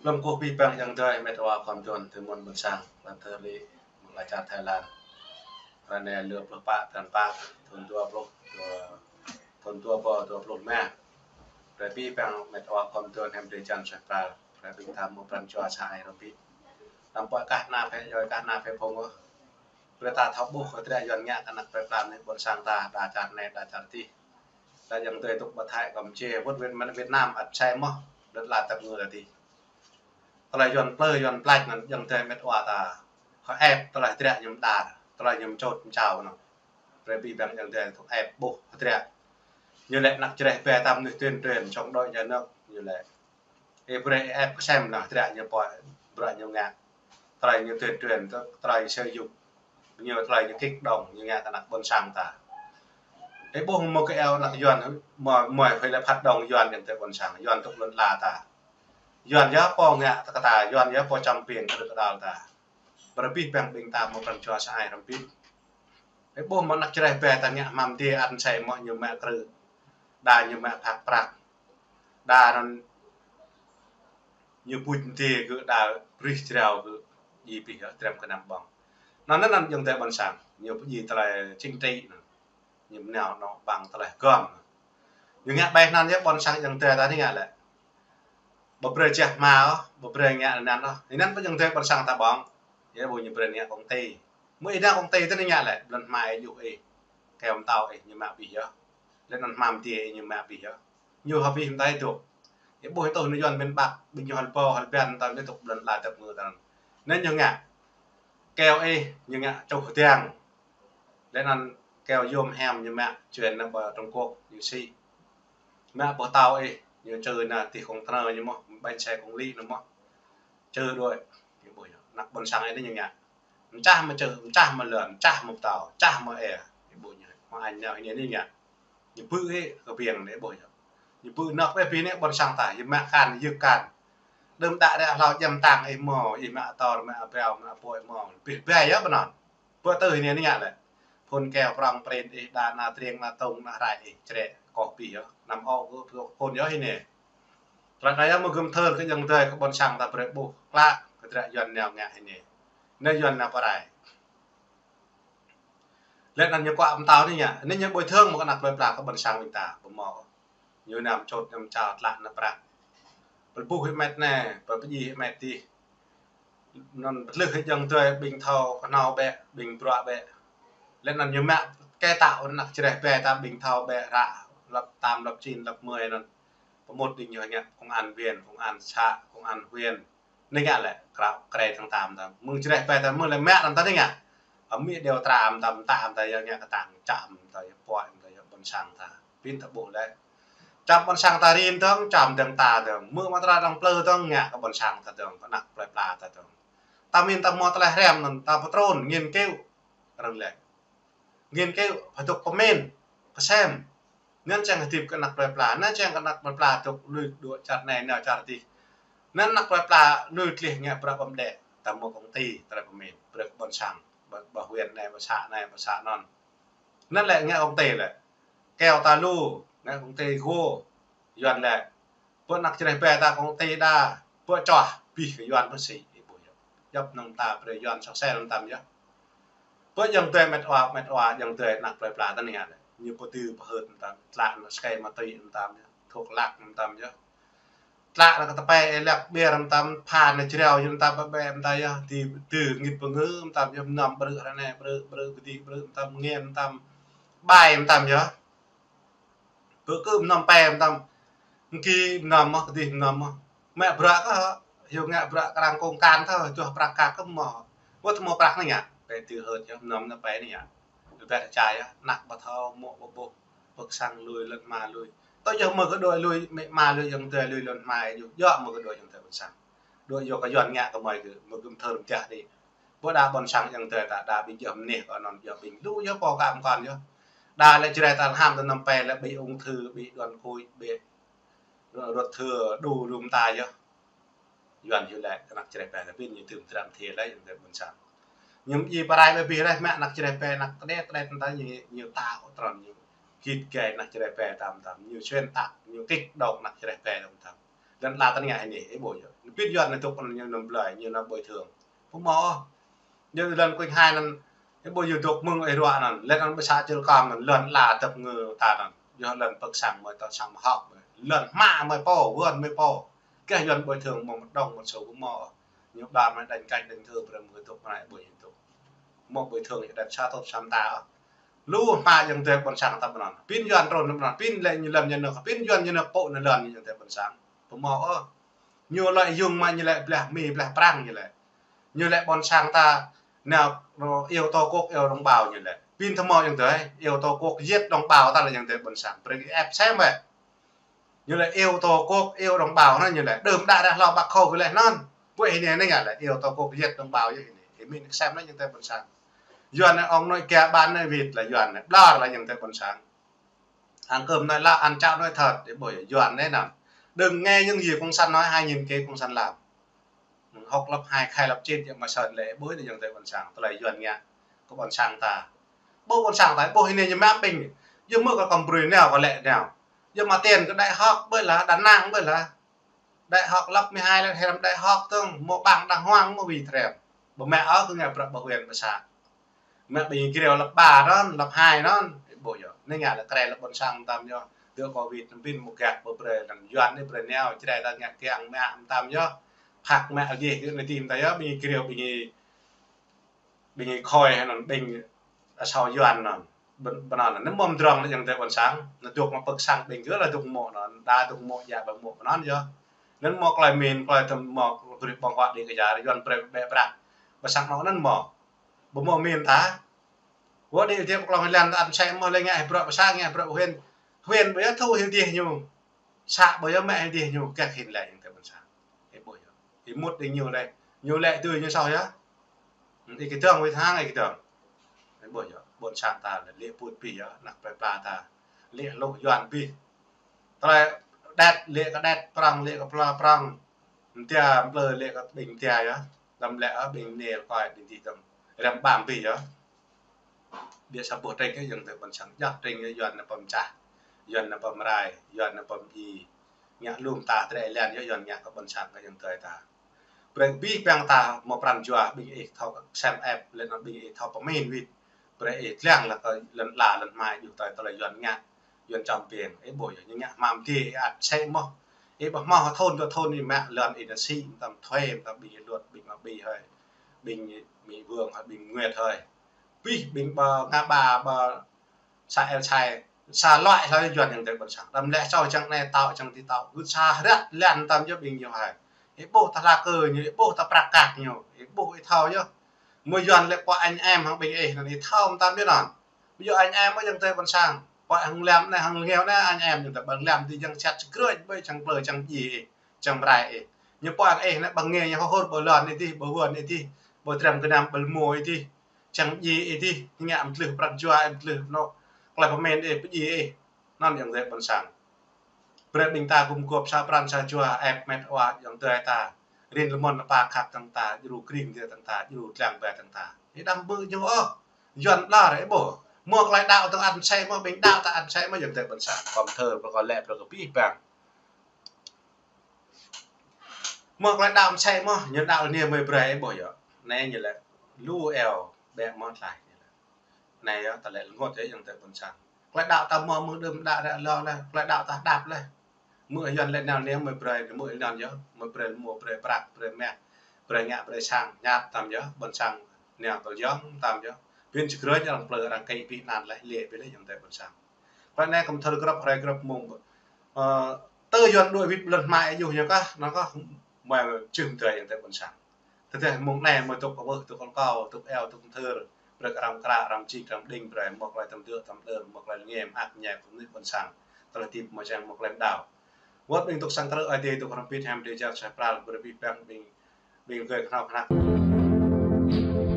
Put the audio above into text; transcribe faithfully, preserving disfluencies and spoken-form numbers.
Kơkuh abih bang ayŏng adơi met wa khŏm dŏ tơ mơ̆n ƀôn sang, lăm tơlơi mơ̆ng lăm čar Thái Lan. Ră anai lơ pluh pă blan pă, thŭn dua pluh, dua, thŭn dua rơbâo dua pluh rơma. Brơi abih bang met wa khŏm dŏ hiam drơi jăn suaih pral. Brơi ƀing ta mơ̆ pran jua sa ai rơbit. Tơdah pơkă kah ană phe yơh, kah ană phe phung ôh. Brơi ta thâo ƀuh kơ tơlơi Yuan ngă kơ ană plơi pla anai ƀôn sang ta, đa čar anai, đa čar adih. Đa ayŏng adơi tŭk ƀă Thái, Kampuchia, wơ̆t wơ̆t mơ̆n Việt Nam ăt sai mơ̆n, đơ̆t la tơp ngư ta adih. Tơlơi Yuan plơi, Yuan plač anŭn ayŏng adơi met wa ta. Kơ ĕp tơlơi tơlơi ñu mơdar, tơlơi ñu mơčot mơčao anŭn. Brơi abih bang ayŏng adơi tŭk ĕp ƀuh tơlơi. Ñu lĕ ană čơreh ƀe tam nưh tuyên truyền chống đối nhà nước, ñu lĕ. Ih brơi ih ĕp kơsem anŭn tơlơi ñu pô, bruă ñu ngă. Tơlơi ñu tuyên truyền, tơlơi ñu xây dựng. Ñu tơlơi ñu kích động, ñu ngă kơ ană ƀôn sang ta. Ih ƀuh mơ̆ kơ eo ană Yuan, mơ̆, mơ̆ hơi lĕ phát động Yuan ayŏng adơi ƀôn sang, Yuan tŭk lŏn la ta. Yuan yơh pô ngă tơ kơ ta, Yuan yơh pô čăm ƀing kơ đal ta. Brơi abih bang ƀing ta mơ̆ pran jua sa ai rơbit. Ih ƀuh mơ̆ ană čơreh ƀe ta ngă hmam dê ăn sai mơ̆ ñu mă krư̆. Đa ñu mă phak prăk. Đa anŭn ñu puč dê gơ̆, đa brih jrao gơ̆, djai abih yơh, trem kơ năm ƀơ̆ng. Anŭn, anŭn, anŭn ayŏng adơi ƀôn sang, ñu pơdjai tơlơi chính trị anŭn. Ñu mơnao anŏ ƀăng tơlơi gơm. Ñu ngă ƀai anŭn yơh ƀôn sang ayŏng adơi ta anai ngă lĕ. Ƀu brơi jah hma ôh, ƀu brơi ngă anŭn ôh. Anŭn pơ ayŏng adơi ƀôn sang ta ƀơ̆ng. Yơh ƀu ñu brơi ngă công ty. Mơ̆ ih ngă công ty ta anai ngă lĕ, blan hma ih juh ih. Kơyâo pơtao ih ñu mă abih yơh. Lĕ anŭn hmam dê ih ñu mă abih yơh. Ñu hơbĭ hơtai tŭk. Ih ƀuh ih tŭ anŭn Yuan miền Bắc, ƀing ñu hơl ƀâo, hơl ƀiăn, tơl ƀing tŭk blan la tơp ngư tơl. Anŭn ñu ngă. Kơyâo ih, ñu ngă čuh hơdiăng. Lĕ anŭn kơyâo yôm hem ñu mă, chuyển anŭn pơ Trung Quốc, ñu sĭ. Mă pơtao ih, ñu čư̆ anŭn tih kông tơnơ ñu mơ̆, ƀañ xe công lý anŭn mơ̆. Čư̆ đuaĭ, ih ƀuh yơh. Ană ƀôn sang ih anai ñu ngă. Mơčah mơčư̆, mơčah mơlŏn, mơčah mơpơtao, mơčah mơe. Ih ƀuh ñu, mơ̆ añ ñu anai ñu ngă. Ñu bư̆ ih kơ ƀing anai ƀuh yơh. Ñu bư̆ anŏ ƀe ƀing anai ƀôn sang ta, yơh mă kan, yơh kan. Đơ̆m đă rĕ hlâo jăm tang ih mơ̆, ih mă ator, mă abrâo, mă apui mơ̆. Abih ƀe yơh ƀơi anŭn. Pơ tơ anai anai ngă lĕ. Phun kơyâo prŏng prin ih đa ană triêng, ană tông, ană rai ih črĕ koh abih yơh. Năm ôh gơ̆ phun yơh anai. Tơlơi anai yơh mơ̆ gơ̆m thơr kơ ayŏng adơi kơ ƀôn sang ta brơi ƀuh klă kơ tơlơi Yuan nao ngă anai. Anai Yuan nao pơrai. Lĕ anŭn ñu kuă pơtao anai ngă, anai ñu bồi thường mơ̆ kơ ană plơi pla kơ ƀôn sang ƀing ta, ƀu mơ̆. Ñu năm čôt năm čao tlă ană prăk. Pơlơbuh hĭ met anai, pơpơdjai hĭ met adih. Anŭn pơtlưh hĭ ayŏng adơi ƀing thâo kơhnâo ƀĕ, ƀing bruă ƀĕ. Lĕ anŭn ñu mă kơ ta ană čơreh ƀe ta ƀing thâo ƀĕ ră, lăp tám, lăp chín, lăp mười anŭn. Pơmŭt đing ñu ngă công an viên, công an xã, công an huyện. Anai ngă lĕ, krao krê tơ̆ng tam tam. Mơ̆ng čơreh ƀe ta mơ̆ lĕ mă tam ta anai ngă. Amĭ điều tra tam tam ta yơh ngă kơtang čăm ta yơh pơai ta yơh ƀôn sang ta. Pin ta ƀuh lĕ. Čăm ƀôn sang ta rin tơ̆ng, čăm dơ̆ng ta tơ̆ng. Mơ̆ mă tơlơi dơ̆ng plư tơ̆ng, ngă kơ ƀôn sang ta tơ̆ng, kơ ană plơi pla ta tơ̆ng. Ta min ta mơ̆ tơlơi hrăm anŭn, ta pơtrun, nghiên cứu. Rơ̆ng lĕ. Nghiên cứu, pơdŏk pơmĭn, kơsem. Anŭn čang hơdip kơ ană plơi pla, anŭn čang kơ ană plơi pla dŏ lui dŏ čar anai, nao čar adih. Anŭn ană plơi pla lui gleh ngă bruă ƀơ̆ng đĕ, ta mơ̆ công ty, tơlơi pơmĭn, bruă ƀôn sang, ƀă, ƀă huyện anai, ƀă xã anai, ƀă xã anŭn. Anŭn lĕ ngă công ty lĕ. Kơyâo ta lu, ngă công ty gô, Yuan lĕ. Pơ ană čơreh ƀe ta công ty đa, pơ čoh, abih kơ Yuan pơsĭ, ih ƀuh yơh. Djŏp anŭn ta brơi Yuan sŏk sel tam yơh. Pơ ayŏng adơi met wa, met wa, ayŏng adơi ană plơi pla ta anai ngă lĕ. Ñu pơdư pơhơt tam, tlă anŭn skai ma tui tam yơh, thuốc lắc tam yơh. Tlă anŭn kơ tơpai ih lăk ƀiă tam, pha anŭn jrao yơh tam, ƀĕ ƀĕ tam yơh, ti dư ngit pơngư tam yơh, mơnam brư̆ ră anai, brư̆, brư̆, kơdih brư̆ tam, ngên tam, ƀai tam yơh. Bơ kơ mơnam pe mơtam. Mơki mơnam mơ̆, kơdih mơnam mơ̆. Mă bruă kơ, yua ngă bruă kơ arăng kông kan thâo, čuah prăk kăk kơ mơ̆. Wơ̆t mơ̆ prăk anai ngă. Pe tui hơt yơh, mơnam anai pe anai ngă. Lu ƀĕ čai yơh, ană ƀu thâo, mơ̆ ƀu ƀuh. Pơk sang lui, lŏn hma lui. Tơl yơh mơ̆ kơ đuaĭ lui, mĕ hma lui, ayŏng adơi lui lŏn hma yơh. Yua mơ̆ kơ đuaĭ ayŏng adơi ƀôn sang. Đuaĭ yua kơ Yuan ngă kơ mơi kơ, mơ̆ gơ̆m thơr mơ̆ čah đĭ. Ƀu đa ƀôn sang ayŏng adơi ta, đa ƀing djơ̆ mơneh kơ anŭn djơ̆ ƀing lu yơh pô kơ mơkăn yơh. Đa lĕ čơreh ta hăm tơ mơnam pe lĕ ƀing ung thư, ƀing đuăn kuih, ƀing ruột, ruột thừa, đu lu mơta yơh. Yuan hyu lĕ, kơ ană čơreh pe ta ƀing ñu tơm tram thiê lĕ ayŏng adơi ƀôn sang. Ñu mơ̆ djai pơrai ƀĕ abih reh mă ană čơreh pe ană kơđet kơđet mơta ñu, ñu ta ôh trơn ñu. Git gai ană čơreh pe tam tam. Ñu xuyên tạc, ñu kích động ană čơreh pe tam tam. Lŏn ala ta ngă hĭ anai, ih ƀuh yơh. Pin Yuan anai dŏ anŭn ñu anăm blơi, ñu anăm bồi thường. Pơmâo ôh. Ñu lŏn kuing hai anŭn, ih ƀuh yơh dŏ mơ̆ng ih ruă anŭn. Lĕ anŭn ƀơi xã Čư̆ Kam anŭn, lŏn ala dŏ ngơ ta anŭn. Yơh lŏn pơ̆k sang mơi ta sang mơhŏk mơi. Lŏn hmua mơi pô, wơ̆n mơi pô. Kơ Yuan bồi thường mơ̆ng một đồng một số pơmâo ôh. Ñu đa mơi đánh cánh đánh thơ brơi mơi dŏ anai ƀơi yơh dŏ. Mơ̆ bồi thường yơh đa sa tŏp sa mta ôh. Lu hmua ayŏng adơi ƀôn sang ta ƀơi anŭn. Pin Yuan trŭn ƀơi anŭn. Pin lĕ ñu lŏn ñu anŭn. Pin Yuan ñu anŭn pô ñu lŏn ayŏng adơi ƀôn sang. Pơmâo ôh. Ñu lĕ yŭng mă ñu lĕ blah Mi, blah Prăng ñu lĕ. Ñu lĕ ƀôn sang ta nao, nao yêu Tổ quốc, yêu đồng bào ñu lĕ. Pin thâo mơ̆ ayŏng adơi, yêu Tổ quốc, giết đồng bào ta lĕ ayŏng adơi ƀôn sang. Brơi ih ĕp sem wơ̆t. Ñu lĕ yêu Tổ quốc, yêu đồng bào anŭn ñu lĕ. Đưm đă ră hlâo Bác Hồ gơ̆ lĕ anŭn. Pô ih anai ngă lĕ yêu Tổ quốc, giết đồng bào yơh anai. Ih mĭn ih sem anai ayŏng adơi ƀôn sang. Yuan anai ông nội kia bán anai wĭt lĕ Yuan anai. Blŏr lĕ ayŏng adơi ƀôn sang. Ăn cơm nói lạ, ăn cháo nói thật, ih ƀuh yơh Yuan anai anŭn. Đừng nghe những gì Cộng sản nói, hãy nhìn kế Cộng sản làm. Học lớp hai, khai lớp chín, yơh mă sơn lĕ ƀuh anai ayŏng adơi ƀôn sang. Tơlơi Yuan ngă kơ ƀôn sang ta. Ƀuh ƀôn sang ta, ƀuh anai ñu mă ƀing. Yơh mơ̆ kơ kăm brơi nao, kơ lĕ nao. Yơh mă tiền kơ đại học ƀơi lah, Đà Nẵng ƀơi lah. Đại học lớp mười hai lĕ, hơrăm đại học tơ̆ng, mơ̆ bằng đàng hoàng mơ̆ wĭt hơrăm. Ƀu mă ôh kơ ngă bruă ƀơi huyện ƀơi xã. Mă ƀing gơyut lớp ba anŭn, lớp hai anŭn, ih ƀuh yơh. Anai ngă lĕ krê lĕ ƀôn sang tam yơh. Dŏ Covid anŭn pin mơ̆ gah ƀơi brơi anŭn Yuan anai brơi nao, Jrai ta ngă kiăng mă tam yơh. Phak mă gih gơ̆ anai tim ta yơh, ƀing gơyut ƀing ƀing ih khôi anŭn ƀing asâo Yuan anŭn. Ƀơi, ƀơi anŭn, anŭn mơ̆ drŏng lĕ ayŏng adơi ƀôn sang. Anŭn dŏ mă pơ̆k sang ƀing gơ̆ lah dŏ mơ̆ anŭn. Đa dŏ mơ̆ djă ƀơi mơ̆ anŭn yơh. Anŭn mơ̆ tơlơi mĭn, tơlơi tơm mơ̆ gơ̆ ƀơ̆ng huă đĭ kơ čar, Yuan brơi ƀĕ prăk. Ƀơi sang anŭn anŭn mơ̆. Ƀu mơ̆ mĭn ta. Wơ̆t đĭ tiĕp klŏng lăn ta ăn sem mơ̆ lĕ ngă bruă ƀơi sang, ngă bruă huyện. Huyện ƀu yơh thu hĭ dih ñu. Xã ƀu yơh mă hĭ dih ñu, kĕk hĭn lĕ ayŏng adơi ƀôn sang. Ih ƀuh yơh. Ih mŭt đĭ ñu lĕ. Ñu lĕ tui ñu soh yơh. Ih kơdơ̆ng wĭt hăng ih kơdơ̆ng. Ih ƀuh yơh. Ƀôn sang ta lĕ lĕ put pi yơh. Anăk plơi pla ta. Lĕ lŏ Yuan ƀĭ. Tơlơi đet lĕ kơ đet, Prăng lĕ kơ pla Prăng. Mơtia mplư lĕ kơ ƀing mơtia yơh. Lăm lĕ ơ ƀing nê kơi ƀing dih tơ̆ng. Răm ƀam ƀĭ yơh. Biă sa boh tring kơ ayŏng adơi ƀôn sang. Djŏp tring kơ Yuan anai pơm čah. Yuan anai pơm rai. Yuan anai pơm dji. Ngă lŏm ta trĕ lăn yơh Yuan ngă kơ ƀôn sang kơ ayŏng adơi ta. Brơi abih bang ta mơ̆ pran jua ƀing ih thâo sem ĕp lĕ anŭn ƀing ih thâo pơmĭn wĭt. Brơi ih lăng lah kơ lŏn ala lŏn hmua yua tơlơi Yuan ngă. Yuan čăm piêng, ih ƀuh yơh, ñu ngă hmua mơdê, ih ăt sem mơ̆. Ih ƀuh hmâo thŭn dua thŭn ih mă lŏn ih anai sĭ, mơtam thuê, mơtam ƀing ih luăt, ƀing mă ƀĭ hơi. Ƀing Mi Vương hơi, ƀing Nguyệt hơi. Abih ƀing ƀơ Nga ƀă ƀơ sa el sai, sa loại hlơi Yuan ayŏng adơi ƀôn sang. Đăm lĕ čô čang anai tao, čang ti tao. Gơ̆ sa hrăt lăn mơtam yơh ƀing ñu hơi. Ih ƀuh ta hla kơ ñu, ih ƀuh ta prăk kăk ñu, ih ƀuh ih thâo yơh. Mơ̆ Yuan lĕ pô anh em hăng ƀing ih anŭn ih thâo mơtam yơh anŭn. Ƀu djơ̆ anh em ôh ayŏng adơi ƀôn sang. Pô hăng lăm anai, hăng rơngiao anai, anh em ñu ta ƀơ̆ng lăm dih jăng sat skrưč ƀơi čang plư, čang dji ih, čang rai ih. Ñu pô hăng ih anai ƀơ̆ng ngê ñu hơhur ƀơi lŏn ih dih, ƀơi wơ̆n ih dih, ƀơi trem kơnăm ƀơi mô ih dih, čang dji ih dih, ngă mtlưh pran jua ih, mtlưh anŏ tơlơi pơmĭn ih, pơdjai ih. Anŭn ayŏng adơi ƀôn sang. Brơi ƀing ta gum gôp sa pran sa jua, ĕp met wa ayŏng adơi ta. Rin lơmon lơpa khăp tơ̆ng ta, djru kring dih tơ̆ng ta, djru tlang ƀe tơ̆ng ta. Ih đăm ƀu djơ̆ ôh. Yuan ƀlŏr ih ƀuh. Mơ̆ tơlơi đaŏ tơ̆ng ăn sem mơ̆, ƀing đaŏ ta ăn sem mơ̆ ayŏng adơi ƀôn sang. Kơm thơ, pơkŏn lĕ, pơkŏn abih bang. Mơ̆ tơlơi đaŏ sem mơ̆, ñu đaŏ anai mơi brơi ih ƀuh yơh. Anai ñu lĕ lu eo, ƀĕ mơ̆ tlaih. Anai yơh, ta lĕ rơngot yơh ayŏng adơi ƀôn sang. Tơlơi đaŏ ta mơ̆ mơ̆ng đưm đă ră hlâo leh, tơlơi đaŏ ta hơđăp leh. Mơ̆ Yuan lĕ nao anai mơi brơi, mơ̆ anŭn yơh, mơi brơi mô, brơi prăk, brơi mah, brơi ngă, brơi sang, ñăt tam yơh, ƀôn sang nao tơl yơ̆ng tam yơh. Pin skrưč arăng plư, arăng kĕ ƀĭ anăn leh, lĕ ƀĭ leh ayŏng adơi ƀôn sang. Pơ anai kơm thâo grăp hrơi grăp mông. Ơ, tơ Yuan đuaĭ wĭt ƀơi lŏn hmua ih djơ̆ ñu kah, anŭn kah mơi čưm tơlơi ayŏng adơi ƀôn sang. Tơdah mông anai mơi tŭk kơ wơ̆, tŭk kơ kâo, tŭk eo, tŭk kơ thơr, brơi kơ arăng kră, arăng čĭ, arăng đing, brơi mơ̆ tơlơi tơm dơ̆, tơm lơ̆r, mơ̆ tơlơi ngem, ak ñe, kơ mơnuih ƀôn sang, tơlơi tip mơ̆ čang mơ̆ tơlơi đaŏ. Wơ̆t ƀing tŭk sang krư̆ Aê Diê, tŭk arăng pit hem dêh jar sa pral, brơi abih bang ƀing, ƀing gơ̆ kơhnâo kơhnăk.